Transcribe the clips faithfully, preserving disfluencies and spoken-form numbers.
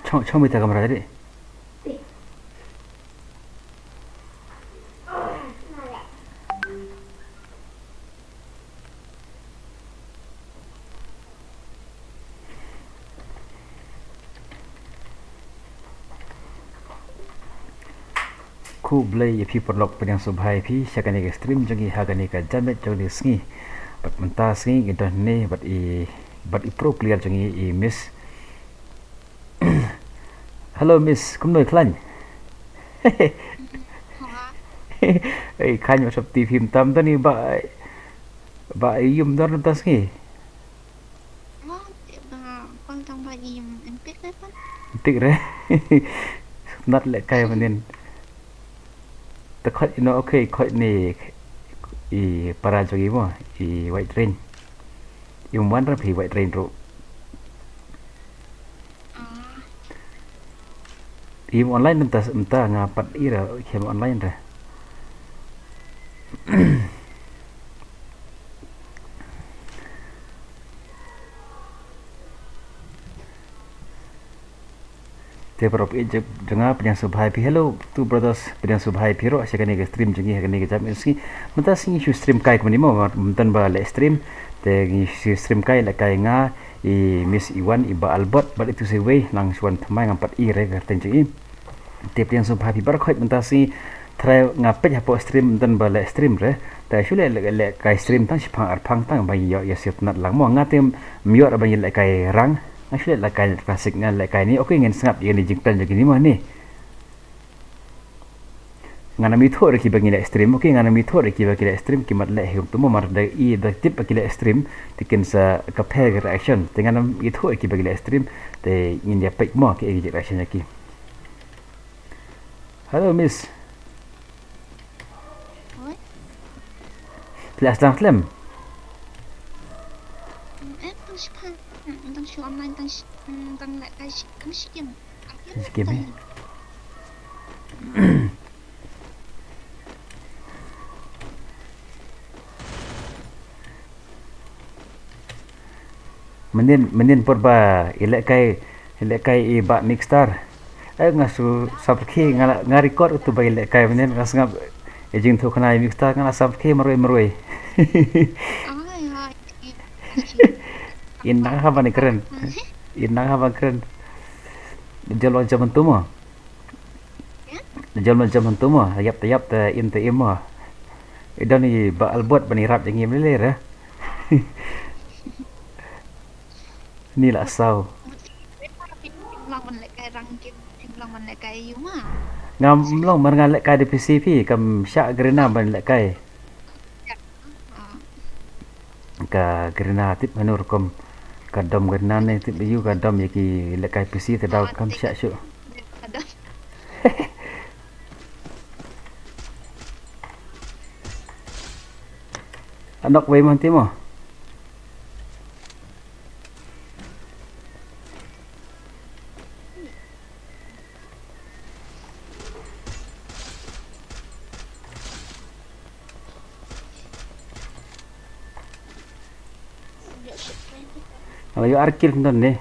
Chong, chong mita kamera tadi. Khublei ïa phi paralok, pdiang sngewbha ïa phi sha kane ka stream jong ngi ha kane ka janmiet jong ka sngi. Bad mynta sngi ngi don hangne bad i, bad i pro player jong ngi, i Miss. Hello Miss, kumno i khlaiñ? Ei, khlaiñ wat sop T V mynta, mynta ni ba, ba ïum dor mynta sngi. Mo, te ba, kol tang ba ïum empik re pan. Empik re. Nat lehkai mynnin. Te khot ino, okay, khot ni i para jong i mo, i White Range. I wan ra phi White Range ruh. Ah. I online mynta, mynta nga pat i ra, khem online ra. Te paralok, eh, jong, jong nga pdiang sngewbha ïa phi. Hello, two brothers, pdiang sngewbha ïa phi ruh sha kane ka stream jong ngi ha kane ka janmiet sngi. Mynta sngi shu stream kai kumne mo, mynta ba leh stream. Te ngi shu stream kai, lehkai nga, i Miss Iwan, i Bah Albert, bad itu sa iwei, nang shu wan thymmai, ngam pat i re ka kyrteng jong i. Te pdiang sngewbha ïa phi baroh khoit, mynta sngi trai nga peit hapoh stream mynta ba leh stream re. Te shu leh, leh, lehkai stream tang shiphang arphang tang ba ngi ïoh ïa sngewtynnat lang mo. Nga te ym ïoh re ba ngi lehkai rank. Nga shu leh lehkai classic, nga lehkai ni. Okay, ngin sngap ïa kine jingplan jong kine mo ni. Ngan ym ithuh re kiba ngi leh stream, okay, ngan ym ithuh re kiba ki leh stream, ki mat leh hi kumto mo, mar da i da tip ba ki leh stream, te kin sa compare ka reaction. Te ngan ym ithuh re kiba ki leh stream, te ngin ïa peit mo ki, ki reaction ïa ki. Hello Miss. Oi. Phi la sdang slem? Mm, eh, tang shi phan. Mm, tang shi online, tang shi, mm, tang lehkai shi, tang shi game. Shi game, eh? Mynnin, mynnin por ba i lehkai, i lehkai i Bah Mixstar. Eh, nga shu samrkhie, nga la, nga record utu ba i lehkai mynnin, nga sngap i jingthoh khana i Mixstar, nga la samrkhie marwei marwei. Ai, ai. In nang haba ni kren. In nang haba kren. Jalo jam tu mo. Jam jam tu mo, ïap te ïap te im te im mo. I don i Bah Albert ban ïarap jong ngi mynne re. Ni la saw. Ngam long ban lehkai da P C, phi kam shah Garena ban lehkai. Ka Garena tip hano rukom. Ka dom Garena ne tip ïa u, ka dom ïa ki lehkai P C te daw kam shah shuh. Anok wei mo hangne mo. Nga la ïoh ar kill don ne.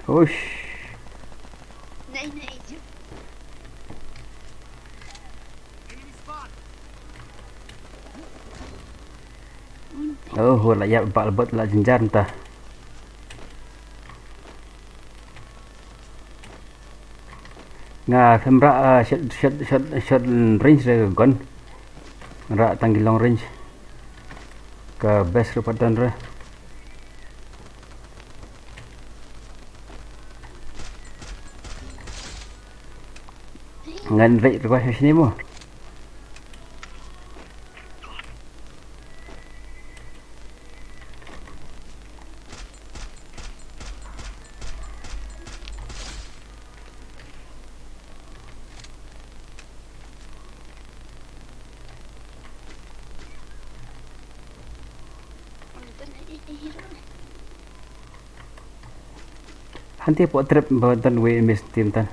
Hush. Oh, la ïap Bah Albert la jynjar mynta. Nga phem rah, ah, short, short, short, short range re ka gun. Rah tang ki long range. Ka best re pat don re. Ngan rah re ka shini mo. Hanti pok trap ba tan wei enemies team tan.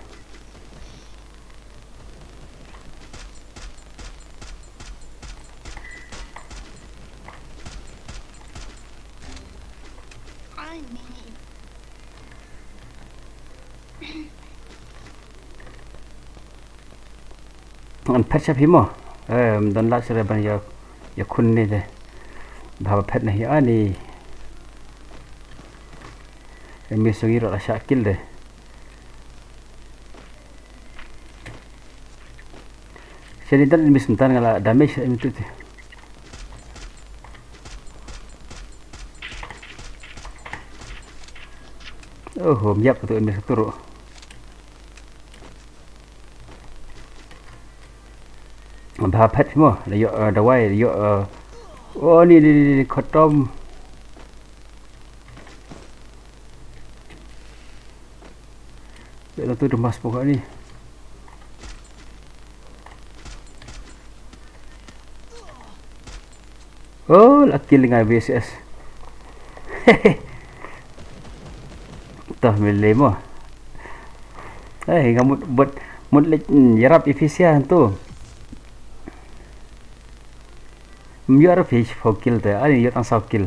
Ngan phet sha phi mo. Em, don lad sha ban ïa, ïa khun ni te. Bha ba phet na hi ani. Em, mi sungi rot la shah kill de. Shani dan mi sumtan ngala damage em tu te. Oh, hom yap tu em tu ro. Bha phet mo, la ïoh, eh, dawai, la ïoh, eh, oh, ni, ni, ni, ni, khatam. Beh, la tu dah mas pokok ni. Oh, la kill nga V S S. Tah mele mo. Eh, nga mut, mut, mut lek, mm, yarap efisia tu. Myu ar fish four kill te, ani yot ang saw kill.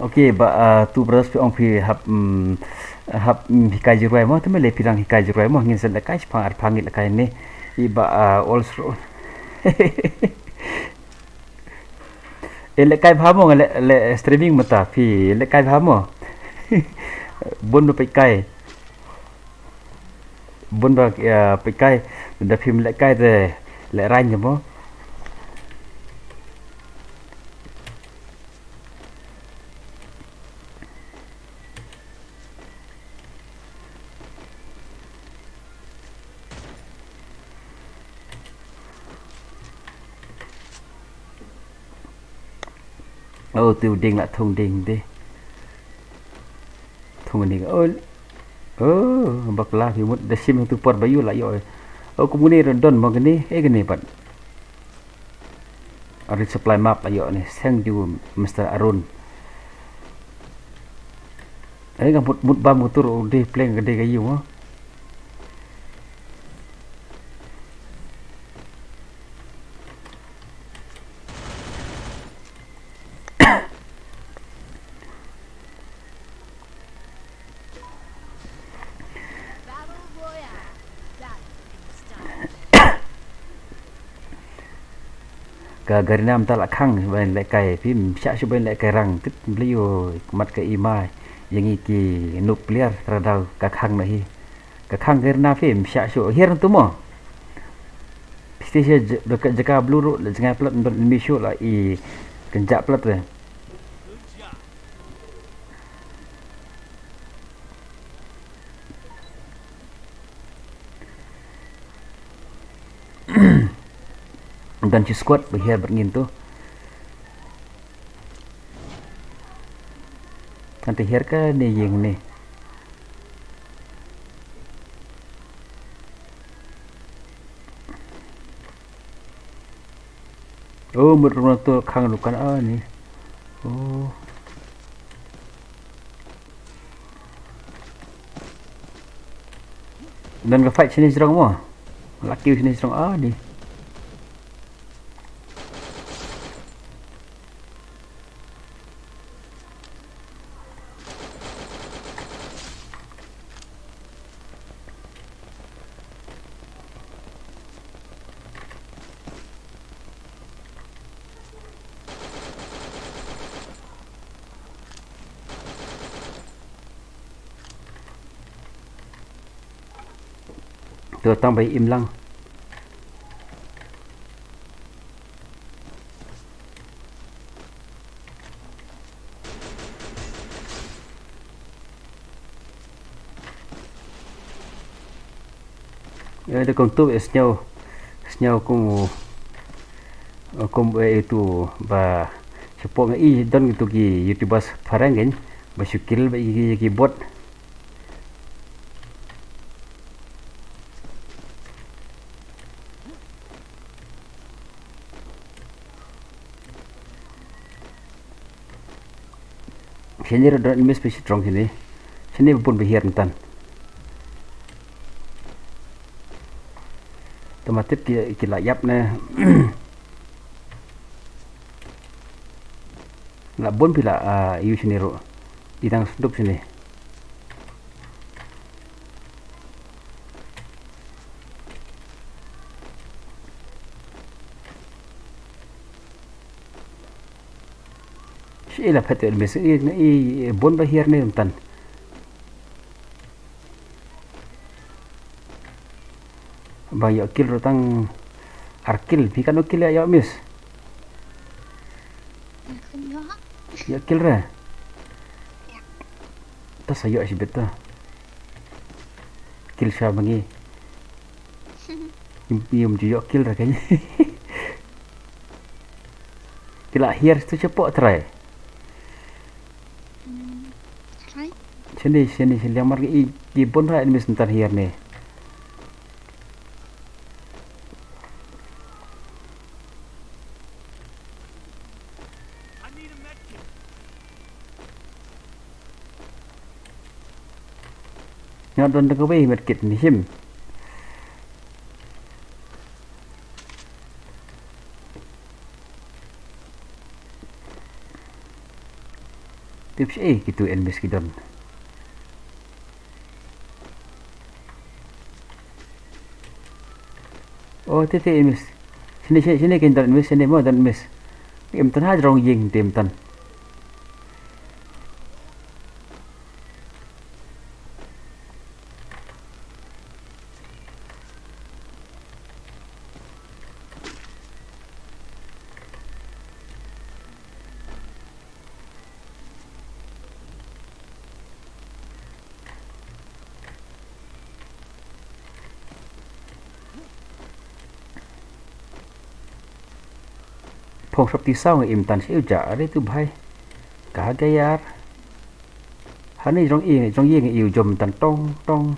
Okay, ba, ah, tu brothers phi ong phi hap, mm, hap, mm, hikai jyrwai mo, tu mele phi dang hikai jyrwai mo, ngin sa lehkai shipang ar pang lehkai ni. I ba, ah, also. Eh, lehkai bha mo, nga leh, leh streaming mynta, phi lehkai bha mo. Bun ba peit kai. Bun ba, eh, peit kai, da phim lehkai te, leh rang mo. Oh, tu ding la thung ding de. Thung ding. Oh. Oh, bakla phi mut da shim tu por ba ïoh la ïoh. Oh, kumne don mo kane, eh, kane pat. Resupply map la ïoh ni, thank you, Mister Arun. Eh, nga mut, mut bam nga tur u dei pleng ka dei ka ïu mo. Ka Garena mynta la khang ban lehkai, phim shah shuh ban lehkai rang, tit bliu mat ka i mai, ïa ngi ki noob player, tara daw ka khang na hi. Ka khang Garena phim shah shuh, hiar tu mo. Phi te sha jaka blue ruh, la jngai plat, ban mi shuh la i kynjah plat re. Don shi squad ba hiar bad ngin tu. Kan te hiar ka ne ïing ne. Oh, mut ruh na tu khang dukan, ah, ni. Oh. Don ka fight shane jrong mo. La kiew shane jrong, ah, ni. To tang ba im lang. Eh, da kumtu, eh, sngew, sngew kum, eh, kum, eh, itu ba shapoh nga i don kitu ki YouTubers phareng kein ba shu kill ba ïa ki, ïa ki bot. Kine ruh don enemies phi shi trong kine. Shane bun ba hiar myntan. Te ma tip ki, ki la ïap ne. La bun phi la, ah, ïohi shane ruh. I dang sduk shane. Shi la phet el mis i, i bun ba hiar ne myntan. Ba ïoh kill ruh tang ar kill, phi katno kill ïa ïoh miss? Ïoh kill re. Ta sa ïoh shibit ta. Kill sha ma ngi. Im, im ju ïoh kill re kane. Ki la hiar tu shapoh trai. Shane, shane, shane liang mar i, i bun ha enemies myntan hiar ne. Nga don da kawei medkit ni shim. Tip shi, eh, kitu enemies ki don. Oh, te te enemies. Shane, shane, shane kin don enemies, shane mo don enemies. Im tan ha jrong ïing te im tan. Phong sop ti saw nga im tan shi u ja are tu bhai. Ka ga yar. Hani jong i, jong i nga iu jom tan tong, tong.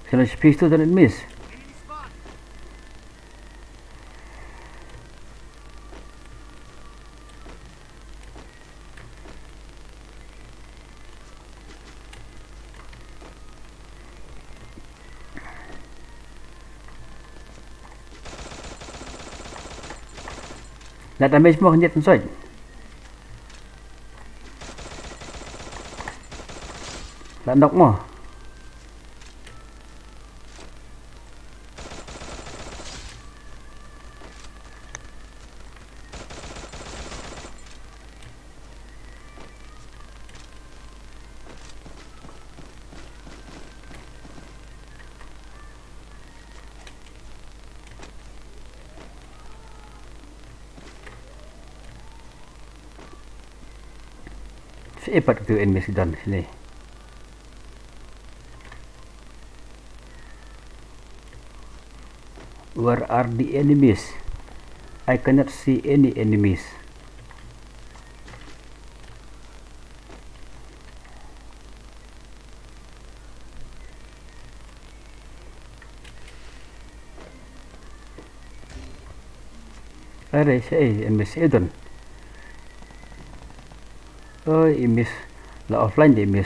Challenge piece to the miss. La damage mo khyndiat kan soi. La knock mo. Shi pat tu enemies don shane. Where are the enemies? I cannot see any enemies. Are, shi, eh, enemies, eh, don. Oi, enemies. La offline de enemies.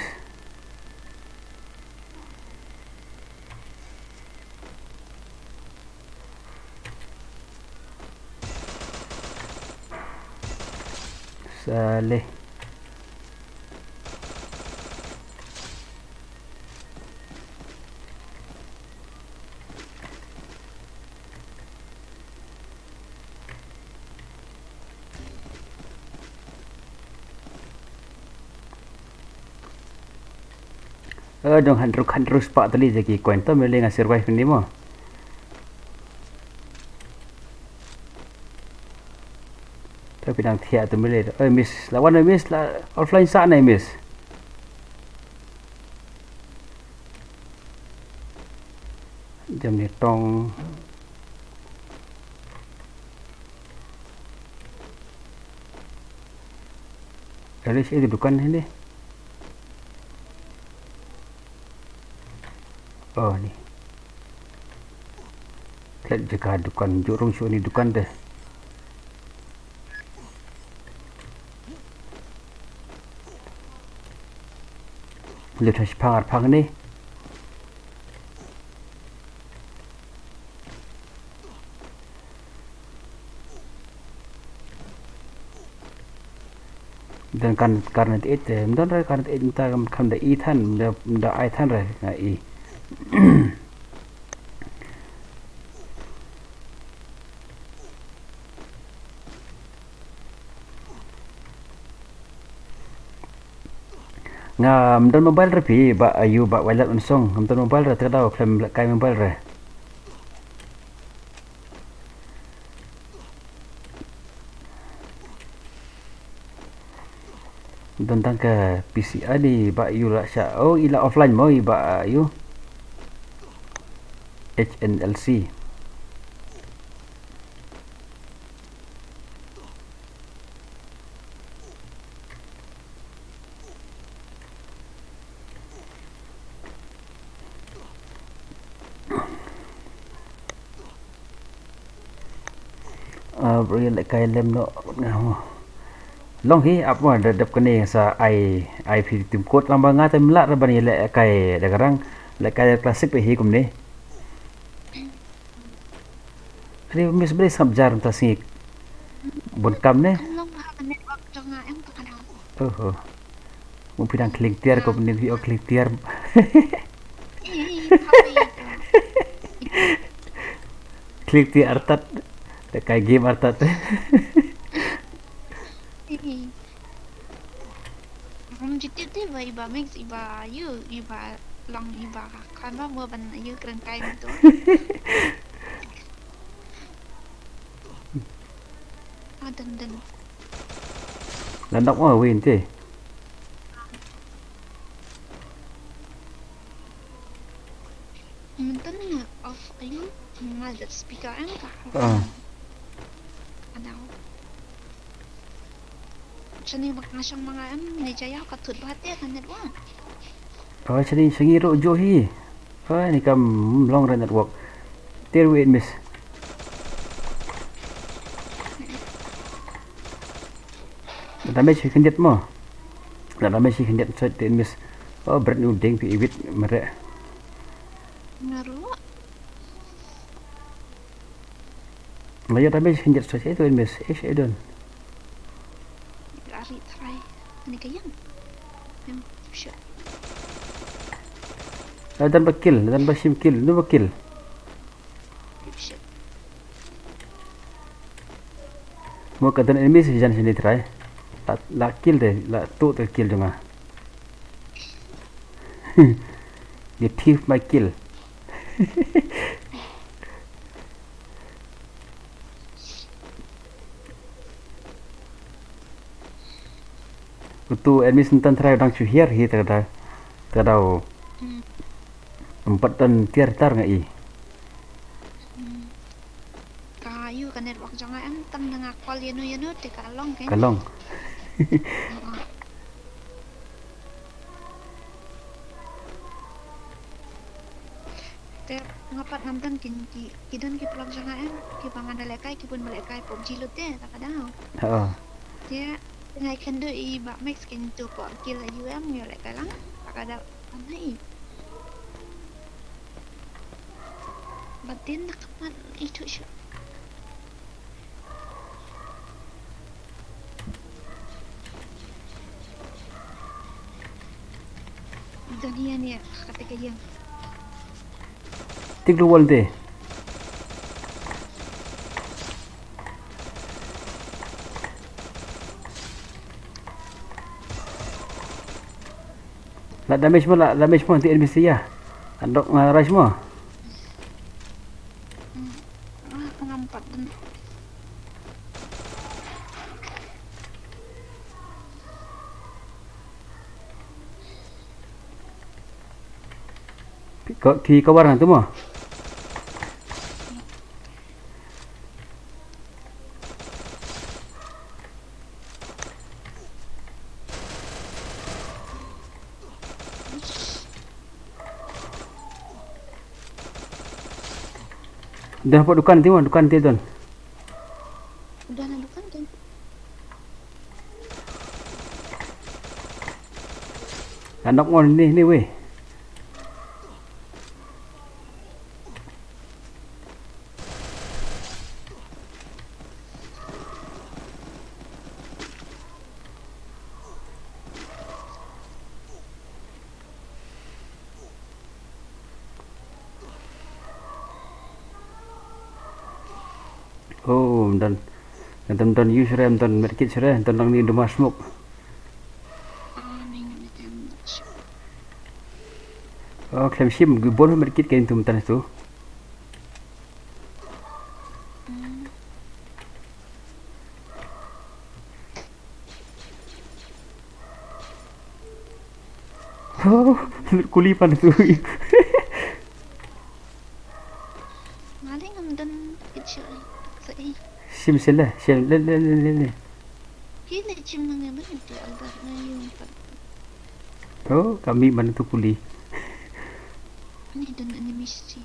Saleh. Eh, dong hundred, hundred spah tali jaki coin to mele nga survive ni mo. Tapi dang thiah tu mele. Eh, miss. Lawan miss la offline sa na miss. Jam ni tong. Dari sini dukan ini. Oh, ni. Klet jaka dukan, ju rung shuh ni dukan te. Lut ha shipang arpang ni. Don kan karnet it, eh, don re karnet it, mynta kam da i than, da, da ai than re, nga i. Ngam don mobile re phi, Bah Ayu, Bah Wailat Unsong, ngam don mobile re, te ka daw khlem lehkai mobile re. Don tang ka P C, ani Bah Ayu la sha, oh, i la offline mo i Bah Ayu. H N L C. Ah, bro, ïalehkai lem noh nga mo. Long hi, ap mo, da dep kane sa ai, ai phi tim kot lang ba nga te mlak ra ban ïalehkai da ka rang, lehkai da classic hi kumne. Ri mis bri sngap jar mynta sngi. Bun kam ne? Kam long ba ha ka network jong nga em ka kadaw. Oho. Mo phi dang kling tiar ko pynning phi o kling tiar. Ih, ih, ih, ih. Kling tiar artat. Lehkai game artat. Ih, ih. Rum jitit te ba iba mix iba yu iba long iba khan ba mo ban yu kren kai mo tu. Ah, dun, dun. Lan dok mo win te. Mynta nga off ayu, nga da speaker em ka. Ah. Ada. Shane ba nga shong ma nga em ne jaya ka thut ba te ka network. Oh, shane shangi ro jo hi. Oh, ni kam long re network. Ter wi miss. Damage hi khyndiat mo. Damage hi khyndiat soi te miss. Oh, bret nu ding phi iwit mare. Nga ruh. Nga ïa damage khyndiat soi te miss. Ish, I don't. Lari trai. Ani ka yang. Em, shit. Ladan ba kill, ladan ba shim kill, nu ba kill. Shit. Mo ka don enemies jan shane trai. La, la kill de, la tu te kill jong nga. You thief my kill. Utu enemies ntan trai dang shu hiar hi te ka daw. Te ka daw. Hmm. Empat dan tiar tar nga i. Hmm. Ka yu ka network jong nga em tam na nga call ïano ïano te ka long ke. Ka long. Hmm. Te nga pat ngam don ki, ki, ki don ki paralok jong nga em, ki ba nga da lehkai, ki bun ba lehkai PUBG lut te, ta ka daw. Ha. Te, te nga kynduh i ba Max kin tu por kill ïa u em, ïa lehkai lang, ta ka daw, kan hai. Ba tin na ka pat i tu shu. Don hi ïa ni, kata ka ïing. Tik lu wal te. La damage mo, la damage mo, ti N P C ya. Andok nga rush mo. Hmm. Ah, ngam pat dun. Ki, ki cover ngan tu mo. Don hapoh dukan te mo, dukan te don. Don ha dukan te. Nga knock mo ne ne wei. Oh, don. Don, don use re, don medkit re, don nangne duma smoke. Oh, khlem shim, ki bun medkit kein tu mynta tu. Oh, kuli pan tu. Nga dei ngam don kit shuh. Sa ei. Shim sila, shim le le le le le. Ki le shim nang ngan ban ti albar na yung pat. Oh, kami mana tu kuli. Ani don enemy si.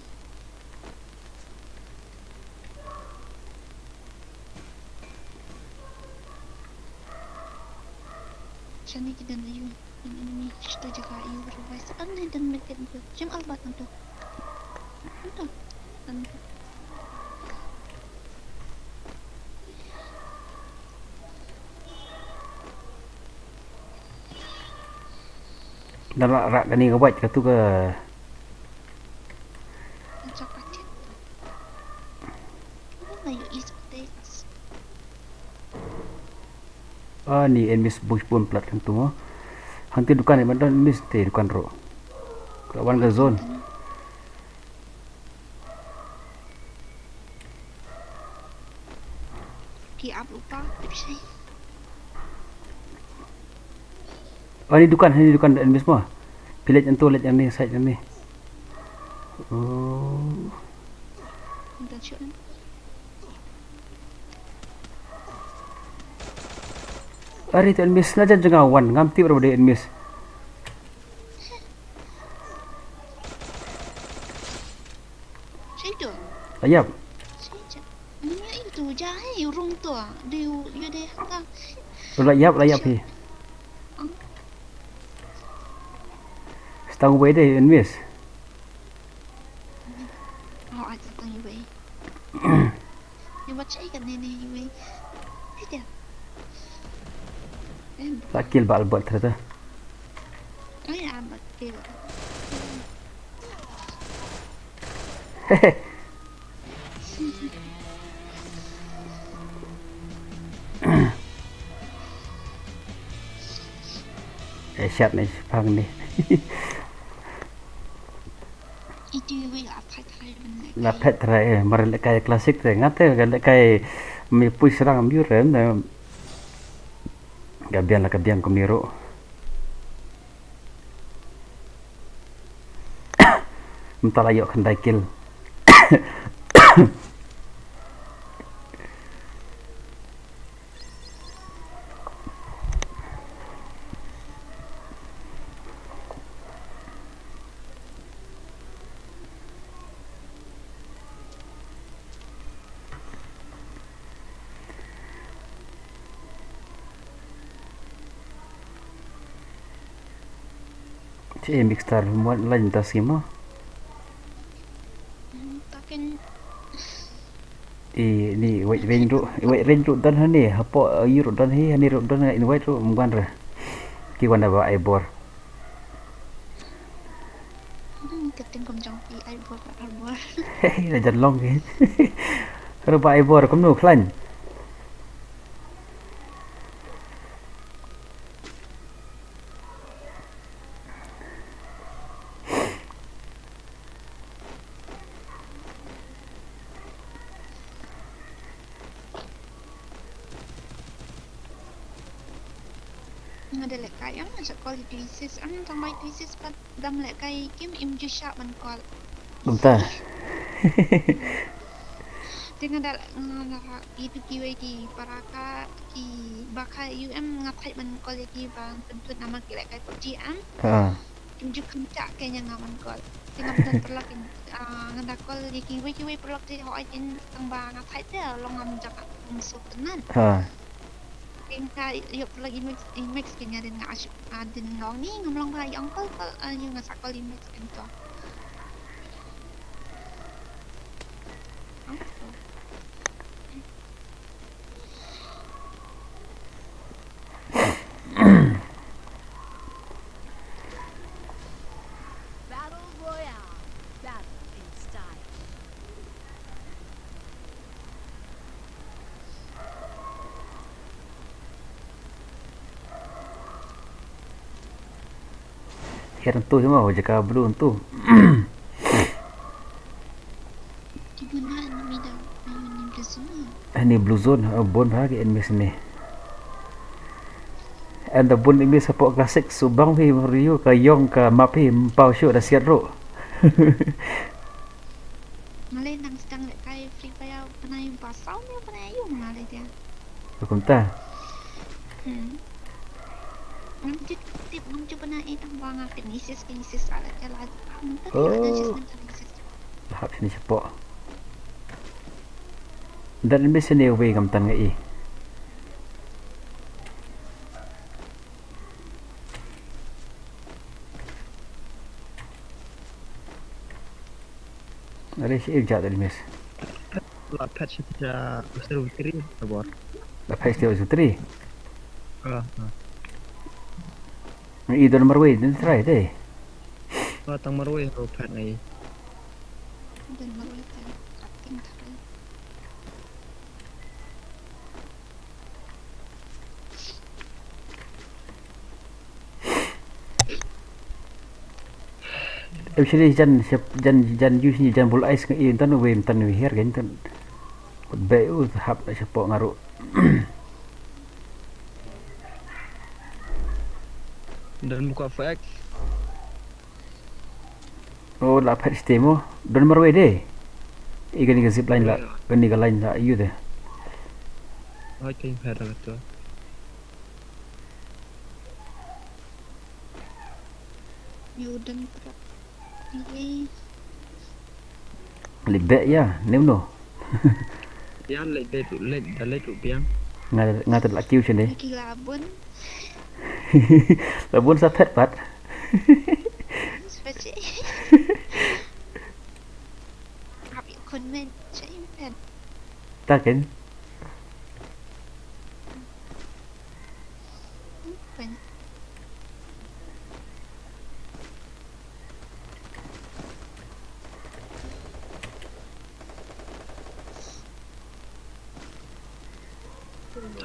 Shani ki don ayu. Enemy shita jaga ayu revive. Ani don medkit tu. Shim albat tu. Ito. Ito. Dah rak rak kani ka wait ka tu ka. Ito ka tit. Ano na yung isip dates? Ah, ni enemies bush pun plat kan tu mo. Hangti dukan ni, madan enemies te dukan ro. Ka wan ka zone. Ki ap lupa, ip shai. Oh, ni dukan, ni dukan enemies mo. Pilet antu, let yang ni, side yang ni. Oh. Minta shot ni. Ari tu enemies na jan jengah wan, ngam tip ro de enemies. Sito. Ayap. Sito. Ni itu jahai urung tu. Di yu de haka. La yap, la yap hi. Stang wei de enemies. Oh, aja tang wei. Ni wat chai kan ni ni wei. Sito. La kill ba albert ternyata. Ay, abat kill. Eh, shot ni, pang ni. Itu wei la phai thai ban. La phai thai, eh, mar lehkai classic te, ngate ka lehkai mi pui serang mi rem, eh, ka biang la ka biang kumne ruh. Mynta la ïoh khyndai kill. Che mixer mo lain ta sima. Taken. I ni wait range ruh, wait range ruh don hani, hapoh, eh, yu ruh don hi, hani ruh don, invite ruh mungwan re. Ki wan da ba ai bor. Hmm, ka ting kum jong phi ai bor, ai bor. Hei, la jan long ki. Ruh ba ai bor kumno khlaiñ. Nga da lehkai, nga sa call i Twisis, ang tang bai Twisis pat dam lehkai kim im ju shah ban call. Kumta. Te nga da, nga da itu kiwei ki para ka ki ba ka U M nga thait ban call ïa ki ba pyntut namar ki lehkai PUBG am. Ha. Kim ju kham chak ke nya ngam an call. Te ngam don paralok in, ah, nga da call ïa kiwei kiwei paralok te hooid in tang ba nga thait te long ngam jak ngam suk nan. Ha. Te nga ïoh paralok i Max, i Max ke nya dien nga asyik, ah, dien nga ong ni ngam long ba ïa ong call call, ah, ïa nga sa call i Max kan to. Battle Royale. Battle in style. Her ntu hi mo, jaka blue ntu. Ki bun ha enemy da, ayu ni blue zone. Ani blue zone, oh, bun ha ki enemies ni. And the bun enemies hapoh classic, subang hi Mario ka yong ka map hi, mpaw shu da siat ru. Malay nang sedang lek kai Free Fire, pernah yung pasau ni, pernah yung malay dia. Ka kumta. Hmm. Ngam ju tip, ngam ju pernah eh tang ba nga kinesis, kinesis ala jala. Ngam tip Oh. Kinesis, ngam tip kinesis. Lahap sini shapoh. Dan mi sini wei ngam tan ngai. Are shi im jat miss. La patch ita user three, tabor. La patch ita user three. Ah, ah. I don marwei, don try deh. Ah, tang marwei, ho patch ngai. Don marwei, try. Cutting try. Actually, jan, siap, jan, jan, ju sini jan bul ais ngi tan we tan we her kan tan. Be u hap na shapoh ngaru. Dan buka fax. Oh, la phet stem mo. Don marwei deh. I kani ka zip line la, kani ka line la, yu deh. Ai, kani phet la tu. Yu don pra. Ye. Lip be ya, nem no. Yan lip be tu, lip, da lip tu biang. Nga, nga tad la kiu sini. Ki labun. Labun sa phet pat. Sa phet sih. Ap yu kun men, sa yu phet. Takin. Pen.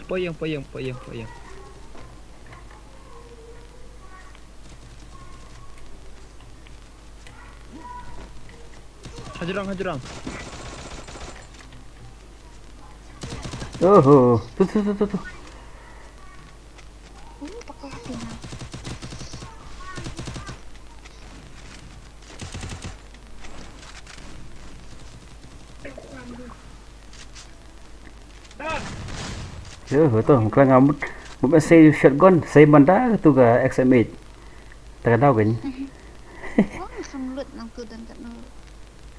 Poyong, poyong, poyong, poyong. Hajrong, hajrong. Oho, tu, tu, tu, tu, tu. Yo, betul. Muklang amut. Bukan saya shotgun, saya mandar tu ke X M eight. Tak ada kan?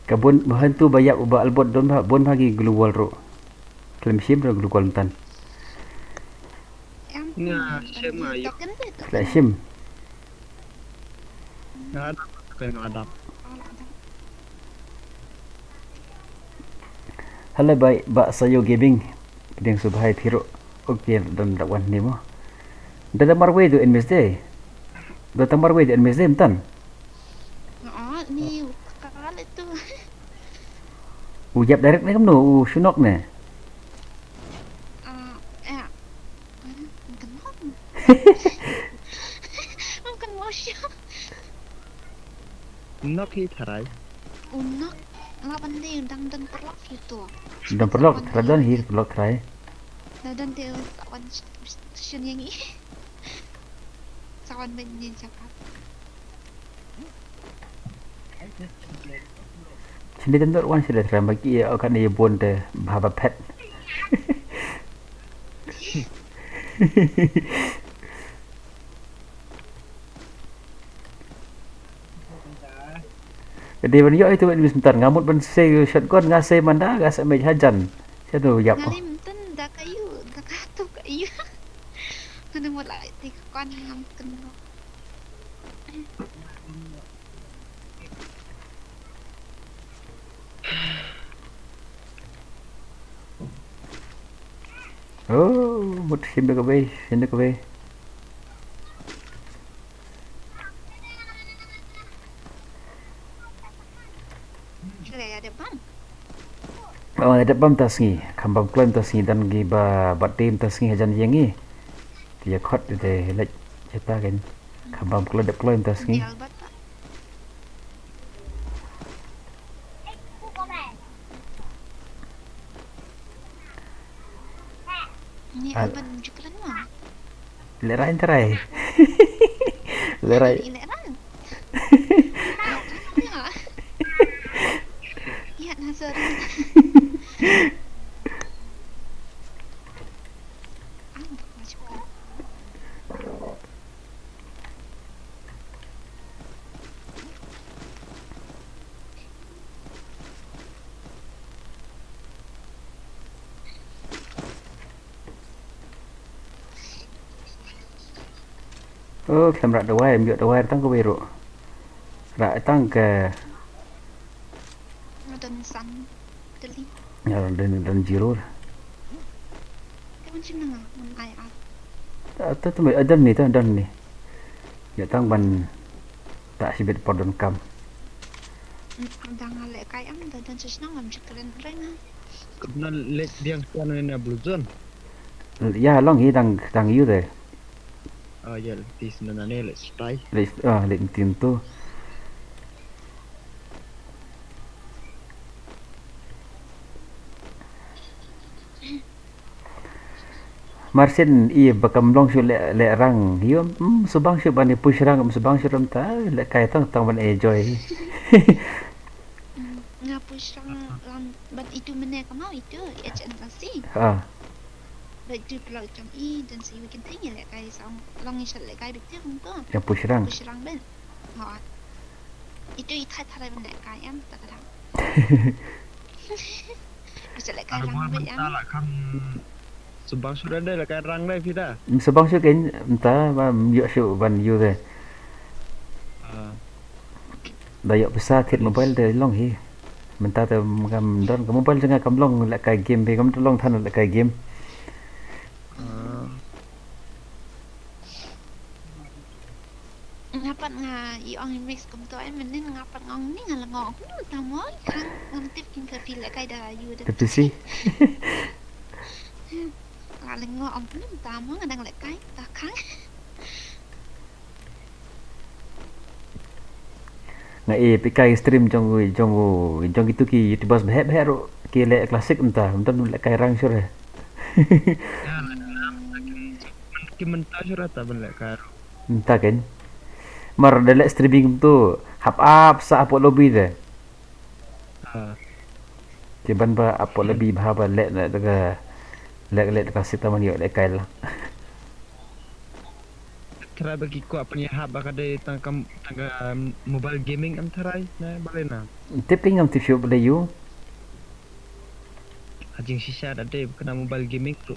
Ka bun, bahan tu ba ïap u Bah Albot don ba, bun ba ki global ro. Khlem shim da global myntan. Nga shim nga ïoh. Khlem shim. Nga dap, khlem nga dap. Hello, Bah, Bah Sayo Gaming. Pdiang sngewbha ïa phi ruh. Okay, don da wan ni mo. Da da marwei tu enemies deh. Da da marwei tu enemies deh myntan. Ah, ni u takal itu. U ïap direct ne kumno, u shu knock ne? Ah, eh. Mungkin mau. Mungkin mau sih. Knock hi tharai. U knock, la ban dei dang don paralok hi tu. Don paralok, tharai don hi paralok tharai. Da don te sa wan station yang i. Sa wan ben ni jaka. Sini tentu wan sini tharai bagi ya, oh, kan ni bun te bha ba phet. Dei ban ïoh ïa tu ban ïa mynta, nga mut ban sei shotgun, nga sei mynta, nga sa mih hajan. Sha tu ïap. Nga lei mynta da ka ïu, da ka tu ka ïu. Nga mut la te ka kon ngam kynnoh. Oh, mut shim da kawei, shim da kawei. Shu ïa dep bam. Oh, ïa dep bam ta sngi, kham bam kloi ta sngi, don kiba bat tim ta sngi hajan ïa ngi. Te ïa khot te leit jata kan. Kham bam kloi dep kloi ta sngi. Dial bat ta. Ni Ah. Alban jukran ma. Lerai terai. Lerai. Ni leran. Ya. Ya, na, sorry. Ah, jukran. Oh, khlem rah dawai, em ïoh dawai tang kawei ruh. Rah tang ka. Nga don san tylli. Nga don, don zero. Te wan shim na nga, wan ai ar. Ah, to, to, ah, don ni, to, don ni. Ïa tang ban ta shibit por don kam. Mm, dang lehkai am, da don shisnong am jikren reng. Kena leh biang sian na Blue Zone. Ïa, long hi dang, dang ïu de. Ah, ïa, leh tis na ne, leh stai. Leh, ah, leh tin tu. Marsien i ba kam long shu leh, leh rang. Ïu, mm, subang shu ban i push rang, mm, subang shu ram ta, lehkai tang, tang ban enjoy. Mm, nga push rang, lam, ban itu mene kamau itu, H N L C. Ah. Ba itu pelak jong i, dan si weekend thing i lehkai sang, long i shat lehkai bit tiang ko. Yang push rang. Push rang ben. Ha. Itu i thai thai ben lehkai em, ta ka dang. Bisa lehkai rang ben em. Ar ba mynta la kham subang shu da lehkai rang da phi da. Mm, subang shu kein mynta ba ym ïoh shu ban ïu de. Ah. Da ïoh pisa thied mobile de long hi. Mynta te ngam don ka mobile jong nga kam long lehkai game phi, kam long than lehkai game. Ah. Nga pat nga i ong i mix kumto, eh, mynnin nga pat nga ong ni nga la ngok kumta mo, khang ngam tip kin ka phi lehkai da ïu da. Ka P C. Nga la ngok ong kumta mo, nga dang lehkai ta khang. Nga i phi kai stream jong, jong, jong kitu ki YouTubers baheh baheh ruh ki leh classic mynta, mynta lehkai rang shuh re. Ki mynta shuh re ta ban lehkai ruh. Mynta kein. Mar da leh streaming tu hap ap sa ap lobby de. Ah. Ki ban ba ap lobby bha ba leh, leh da ka, leh, leh da ka sita man ïoh lehkai la. Tharai ba ki kwah pynïahap ba ka dei tang ka, tang ka mobile gaming em tharai na balei na. Tip kein ngam tip shuh balei ïu. Ha jingshisha da dei ba kane mobile gaming ruh.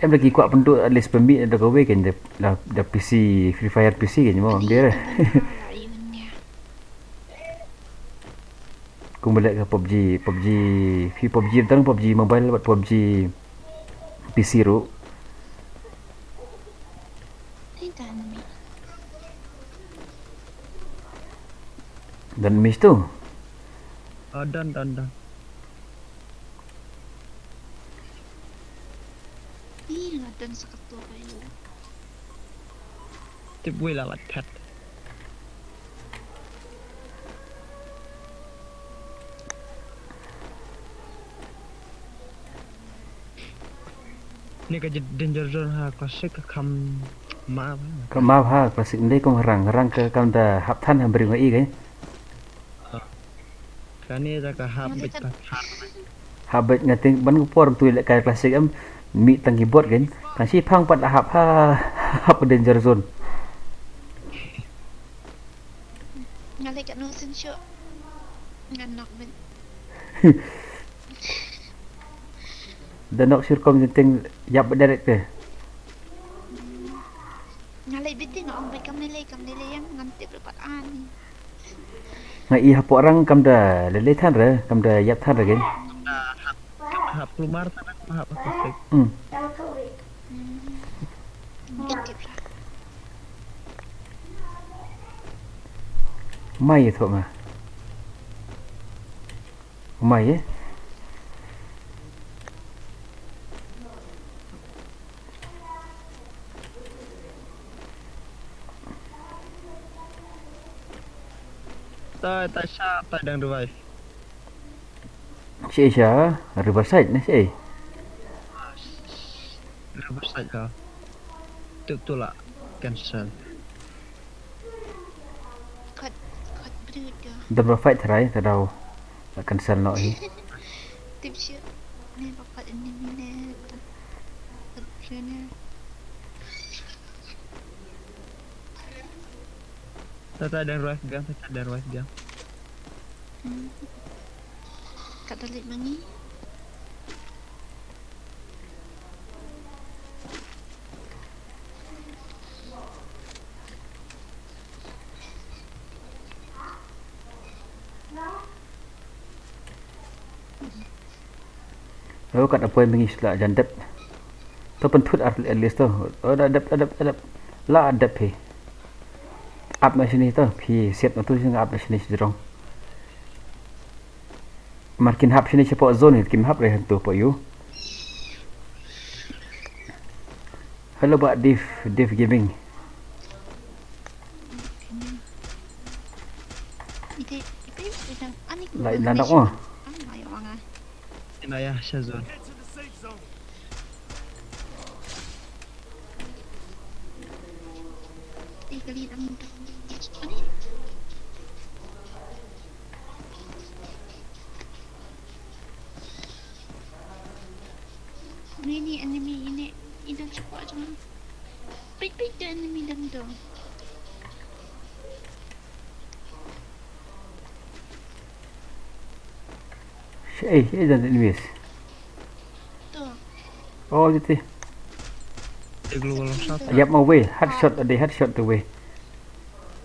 Em da ki kwah pynduh at least pynmih da kawei kein da, da, da P C, Free Fire P C kein mo, em dei re. Kumba leh ka PUBG, PUBG, phi PUBG tang PUBG Mobile bad PUBG P C ruh. Ai, done me. Done me tu? Oh, done, done, done. Ih, nga done sa katto ka ïu. Tip wei la lait phet. Ni ka jit danger zone ha classic ka kham map ha. Ka map ha classic ndei kum rang, rang ka kam da hap than ha bri ngi ka. Ah. Kane da ka hap bit pa than. Hap bit nga teng ban ka por tu lehkai classic em mi tang keyboard kan. Tang shi phang pat la hap ha hap danger zone. Nga leh kat no sin Shu. Ngan nok bit. Da nok shu rukom jingteng ïap direct te. Nga leh bit te nga ong bit kam lei lei kam lei lei ïa nga, ngan tip ruh pat ani. Nga i hapoh rang kam da lei lei than re, kam da ïap than re gen. Kam da hap, kam da hap kulmar than re, kam da hap plastik. Hmm. Hmm. Ngan tip ruh. Mai ïa thoh nga. Mai ïa. Tai, tai sha, tai dang revive. Sha, sha, Riverside na sha. Riverside ka. Tuk tu la cancel. Kat, kat brut ka. Double fight try, ta dau. La cancel noh hi. Tip shu. Ne ba kat enemy ne. Kat, kat brut ne. Tata dan ruas gang, tata dan ruas gang. Hmm. Kat dalit mangi. Oh, kat apoi mengi sla jan dep. To pynthut at, at least to. Oh, da dep, da dep, da dep. La dep hi. Ap na sini to, phi siat na tu sini ap na sini sini jrong. Mar kin hap sini shapoh zone, kin hap re hantu po yu. Hello, ba Div, Div Gaming. Ite, ite, ite, ani ku. Lai, lai, lai, oh. Ani ayo anga. Ina ya, sha zone. Ih, kali dang, dang, ani. Ni, ni enemy ini, ini cukup aja. Pit, pit, tu enemy dang tu. Shit, eh, eh, jan enemies. Tu. Oh, gitu. Dia global shot. Yap ma wei, headshot, ada headshot tu wei.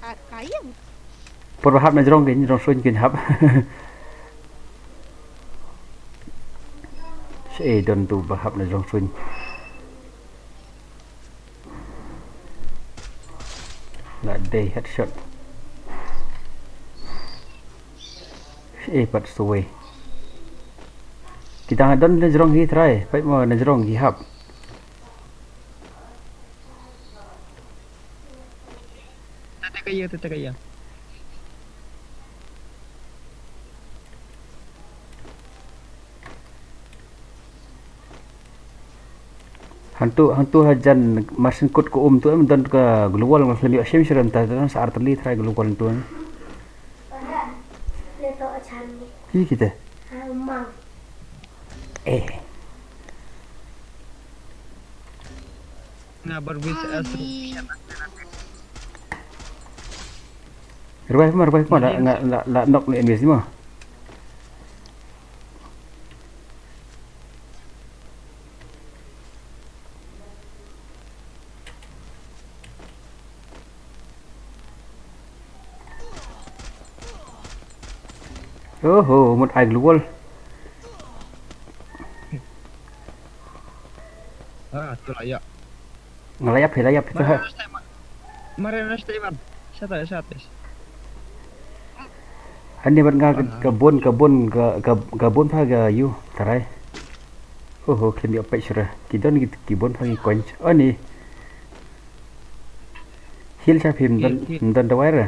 Ah, kayang. Por ba hap na jrong kin, jrong suin kin hap. Shit, eh, don tu ba hap na jrong suin. La dei headshot. Eh, pat suwei. Kita nga don na jrong hi trai, pait mo na jrong hi hap. Tete kaya, tete kaya. Hantu, hantu hajan masin kut ko um tu em don ka global ngal semi shim shiram ta don sa arteli trai global tu em. Ki kita. Eh. Nga bar wis as. Revive mo, revive mo, la, la, la, la knock ni enemies mo. Oho, mut ai global. Ah, tu lah ya. Nga la ïap hi, la ïap hi tu ha. Mare na stay man. Shata, shata. Ani bad nga ka bun, ka bun, ka, ka, ka bun pha ka yu, tarai. Oho, klim ïap pek shura. Ki don ki, ki bun pha ki coin. Ani. Heal sha phim don, don dawai ra.